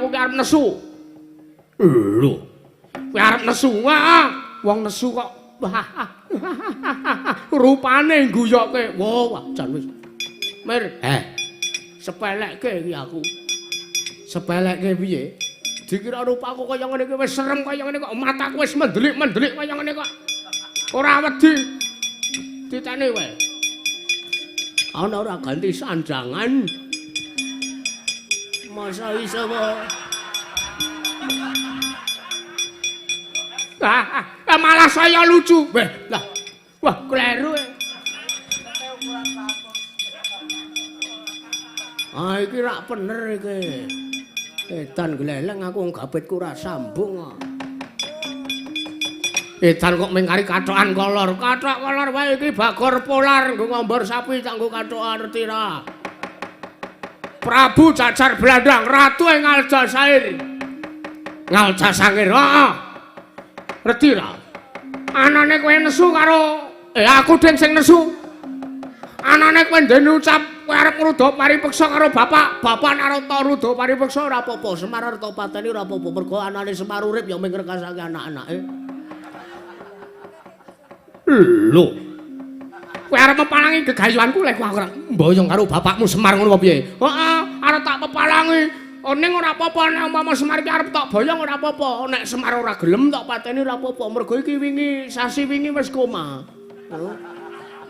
aku ki arep nesu. Lho. Kowe arep nesu? Heeh. Wong nesu kok rupane ngguyokke. Wah, jan wis. Mir, sepelekke iki aku. Sepelekke piye? Dikira rupaku kaya ngene iki wis serem kaya ngene kok mataku wis mendelik-mendelik kaya ngene kok. Ora wedi. Titene wae. Ana ora ganti sanjangan. Masa iso wae. Malah saya lucu. Weh, lah. Wah, kleru. Ah, iki rak bener iki. Edan gleleng aku gabetku ora sambung kok. Edan kok mengkari kathokan kolor. Kathok kolor wae iki bagor polar nggo ngombor sapi tak nggo kathokan ngerti ra. Prabu Jajar Blandang, ratu ing Aljazair. Ngaljasangir, heeh. Ngerti ra? Anane kowe nesu karo aku ding sing nesu. Anane kowe ndene ucap kowe arep ngruda paripeksa karo bapak, bapak nek arep ruda paripeksa ora apa-apa, Semar arep pateni ora apa-apa, mergo anane Semar urip ya mung ngrekasake anak-anake. Lho. Kowe arep mepalangi gegayuhanku lek aku ora mboyong karo bapakmu Semar ngono apa piye? Heeh, arep tak pepalangi. Oh ning ora apa-apa nek umpama Semar iki arep tak boyong ora apa-apa. Nek Semar ora gelem tak pateni ora apa-apa. Mergo iki wingi sasi wingi wis koma.